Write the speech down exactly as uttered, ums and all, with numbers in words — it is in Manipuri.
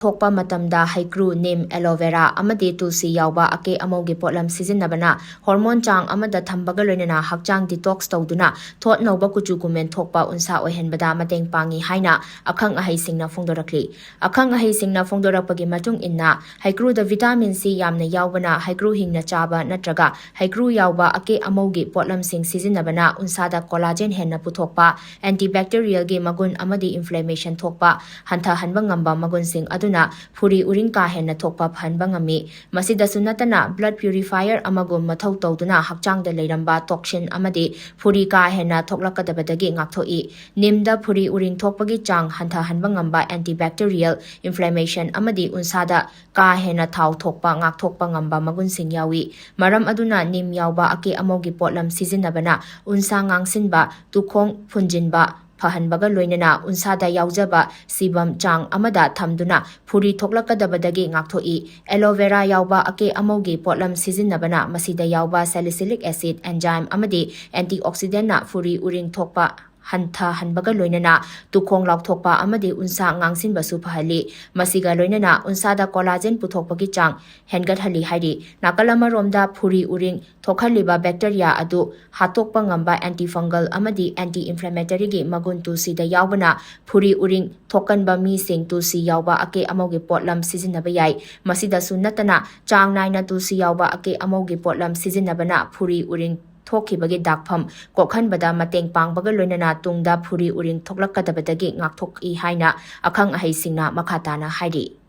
ꯊꯣꯛꯄ ꯃꯇꯝꯗ ꯍꯩꯀ꯭ꯔꯨ, ꯅꯤꯝ, ꯑꯦꯂꯣꯚꯦꯔꯥ ꯑꯃꯗꯤ ꯇꯨꯜꯁꯤ ꯌꯥꯎꯕ ꯑꯀꯦ ꯑꯃꯧꯒꯤ ꯄꯣꯠꯂꯝ ꯁꯤꯖꯤꯟꯅꯕꯅ ꯍꯣꯔꯃꯣꯟ ꯆꯥꯡ ꯑꯃꯗ ꯊꯝꯕꯒ ꯂꯣꯏꯅꯅ ꯍꯛꯆꯥꯡ ꯗꯤꯇꯣꯛꯁ ꯇꯧꯗꯨꯅ ꯊꯣꯠ ꯅꯧꯕ ꯀꯨꯆꯨ ꯀꯨꯃꯦꯟ ꯊꯣꯛꯄ ꯎꯟꯁꯥ ꯑꯣꯏꯍꯟꯕꯗ ꯃꯇꯦꯡ ꯄꯥꯡꯏ ꯍꯥꯏꯅ ꯑꯈꯪ ꯑꯍꯩꯁꯤꯡꯅ ꯐꯣꯡꯗꯣꯔꯛꯂꯤ꯫ ꯑꯈꯪ ꯑꯍꯩꯁꯤꯡꯅ ꯐꯣꯡꯗꯣꯔꯛꯄꯒꯤ ꯃꯇꯨꯡ ꯏꯟꯅ, ꯍꯩꯀ꯭ꯔꯨꯗ ꯚꯤꯇꯥꯃꯤꯟ ꯁꯤ ꯌꯥꯝꯅ ꯌꯥꯎꯕꯅ ꯍꯩꯀ꯭ꯔꯨ ꯍꯤꯡꯅ ꯆꯥꯕ ꯅꯠꯇ꯭ꯔꯒ ꯍꯩꯀ꯭ꯔꯨ ꯌꯥꯎꯕ ꯑꯀꯦ ꯑꯃꯧꯒꯤ ꯄꯣꯠꯂꯝꯁꯤꯡ ꯁꯤꯖꯤꯟꯅꯕꯅ ꯎꯟꯁꯥꯗ ꯀꯣꯂꯥꯖꯦꯟ ꯍꯦꯟꯅ ꯄꯨꯊꯣꯛꯄ, ꯑꯦꯟꯇꯤꯕꯦꯛꯇꯤꯔꯤꯌꯦꯜꯒꯤ ꯃꯒꯨꯟ ꯑꯃꯗꯤ ꯏꯟꯐ꯭ꯂꯦꯃꯦꯁꯟ ꯊꯣꯛꯄ ꯍꯟꯊꯍꯟꯕ ꯉꯝꯕ ꯃꯒꯨꯟꯁꯤꯡ ꯑꯗꯨꯅ ꯐꯨꯔꯤ ꯎꯔꯤꯡ ꯀꯥ ꯍꯦꯟꯅ ꯊꯣꯛꯄ ꯐꯍꯟꯕ ꯉꯝꯃꯤ꯫ ꯃꯁꯤꯗꯁꯨ ꯅꯠꯇꯅ, ꯕ꯭ꯂꯗ ꯄ꯭ꯌꯨꯔꯤꯐꯥꯏꯌꯔ ꯑꯃꯒꯨꯝ ꯃꯊꯧ ꯇꯧꯗꯨꯅ ꯍꯛꯆꯥꯡꯗ ꯂꯩꯔꯝꯕ ꯇꯣꯛꯁꯤꯟ ꯑꯃꯗꯤ ꯐꯨꯔꯤ ꯀꯥ ꯍꯦꯟꯅ ꯊꯣꯛꯂꯛꯀꯗꯕꯗꯒꯤ ꯉꯥꯛꯊꯣꯛꯏ꯫ ꯅꯤꯝꯗ ꯐꯨꯔꯤ ꯎꯔꯤꯡ ꯊꯣꯛꯄꯒꯤ ꯆꯥꯡ ꯍꯟꯊꯍꯟꯕ ꯉꯝꯕ, ꯑꯦꯟꯇꯤꯕꯦꯛꯇꯤꯔꯤꯌꯦꯜ, ꯏꯟꯐ꯭ꯂꯦꯃꯦꯁꯟ ꯑꯃꯗꯤ ꯎꯟꯁꯥꯗ ꯀꯥ ꯍꯦꯟꯅ ꯊꯥꯎ ꯊꯣꯛꯄ ꯉꯥꯛꯊꯣꯛꯄ ꯉꯝꯕ ꯃꯒꯨꯟꯁꯤꯡ ꯌꯥꯎꯏ꯫ ꯃꯔꯝ ꯑꯗꯨꯅ ꯅꯤꯝ ꯌꯥꯎꯕ ꯑꯀꯦ ꯑꯃꯧꯒꯤ ꯄꯣꯠꯂꯝ ꯁꯤꯖꯤꯟꯅꯕꯅ ꯎꯟꯁꯥ ꯉꯥꯡꯁꯤꯟꯕ, ꯇꯨꯈꯣꯡ ꯐꯨꯟꯖꯤꯟꯕ ꯐꯍꯟꯕꯒ ꯂꯣꯏꯅꯅ ꯎꯟꯁꯥꯗ ꯌꯥꯎꯖꯕ ꯁꯤꯕꯝ ꯆꯥꯡ ꯑꯃꯗ ꯊꯝꯗꯨꯅ ꯐꯨꯔꯤ ꯊꯣꯛꯂꯛꯀꯗꯕꯗꯒꯤ ꯉꯥꯛꯊꯣꯛꯏ꯫ ꯑꯦꯂꯣꯚꯦꯔꯥ ꯌꯥꯎꯕ ꯑꯀꯦ ꯑꯃꯧꯒꯤ ꯄꯣꯠꯂꯝ ꯁꯤꯖꯤꯟꯅꯕꯅ ꯃꯁꯤꯗ ꯌꯥꯎꯕ ꯁꯦꯂꯤꯁꯤꯂꯤꯛ ꯑꯦꯁꯤꯗ, ꯑꯦꯟꯖꯥꯏꯝ ꯑꯃꯗꯤ ꯑꯦꯟꯇꯤꯑꯣꯛꯁꯤꯗꯦꯟꯅ ꯐꯨꯔꯤ ꯎꯔꯤꯡ ꯊꯣꯛꯄ ꯍꯟꯊꯍꯟꯕꯒ ꯂꯣꯏꯅꯅ ꯇꯨꯈꯣꯡ ꯂꯥꯎꯊꯣꯛꯄ ꯑꯃꯗꯤ ꯎꯟꯁꯥ ꯉꯥꯡꯁꯤꯟꯕꯁꯨ ꯐꯍꯜꯂꯤ꯫ ꯃꯁꯤꯒ ꯂꯣꯏꯅꯅ ꯎꯟꯁꯥꯗ ꯀꯣꯂꯥꯖꯦꯟ ꯄꯨꯊꯣꯛꯄꯒꯤ ꯆꯥꯡ ꯍꯦꯟꯒꯠꯍꯜꯂꯤ ꯍꯥꯏꯔꯤ꯫ ꯅꯥꯀꯜ ꯑꯃꯔꯣꯝꯗ, ꯐꯨꯔꯤ ꯎꯔꯤꯡ ꯊꯣꯛꯍꯜꯂꯤꯕ ꯕꯦꯛꯇꯦꯔꯤꯌꯥ ꯑꯗꯨ ꯍꯥꯠꯇꯣꯛꯄ ꯉꯝꯕ ꯑꯦꯟꯇꯤꯐꯪꯒꯜ ꯑꯃꯗꯤ ꯑꯦꯟꯇꯤ ꯏꯟꯐ꯭ꯂꯦꯃꯦꯇꯔꯤꯒꯤ ꯃꯒꯨꯟ ꯇꯨꯜꯁꯤꯗ ꯌꯥꯎꯕꯅ ꯐꯨꯔꯤ ꯎꯔꯤꯡ ꯊꯣꯛꯀꯟꯕ ꯃꯤꯁꯤꯡ ꯇꯨꯜꯁꯤ ꯌꯥꯎꯕ ꯑꯀꯦ ꯑꯃꯧꯒꯤ ꯄꯣꯠꯂꯝ ꯁꯤꯖꯤꯟꯅꯕ ꯌꯥꯏ꯫ ꯃꯁꯤꯗꯁꯨ ꯅꯠꯇꯅ, ꯆꯥꯡ ꯅꯥꯏꯅ ꯇꯨꯜꯁꯤ ꯌꯥꯎꯕ ꯑꯀꯦ ꯑꯃꯧꯒꯤ ꯄꯣꯠꯂꯝ ꯁꯤꯖꯤꯟꯅꯕꯅ ꯐꯨꯔꯤ ꯎꯔꯤꯡ ꯊꯣꯛꯈꯤꯕꯒꯤ ꯗꯥꯛꯐꯝ ꯀꯣꯛꯍꯟꯕꯗ ꯃꯇꯦꯡ ꯄꯥꯡꯕꯒ ꯂꯣꯏꯅꯅ ꯇꯨꯡꯗ ꯐꯨꯔꯤ ꯎꯔꯤꯡ ꯊꯣꯛꯂꯛꯀꯗꯕꯗꯒꯤ ꯉꯥꯛꯊꯣꯛꯏ ꯍꯥꯏꯅ ꯑꯈꯪ ꯑꯍꯩꯁꯤꯡꯅ ꯃꯈꯥ ꯇꯥꯅ ꯍꯥꯏꯔꯤ꯫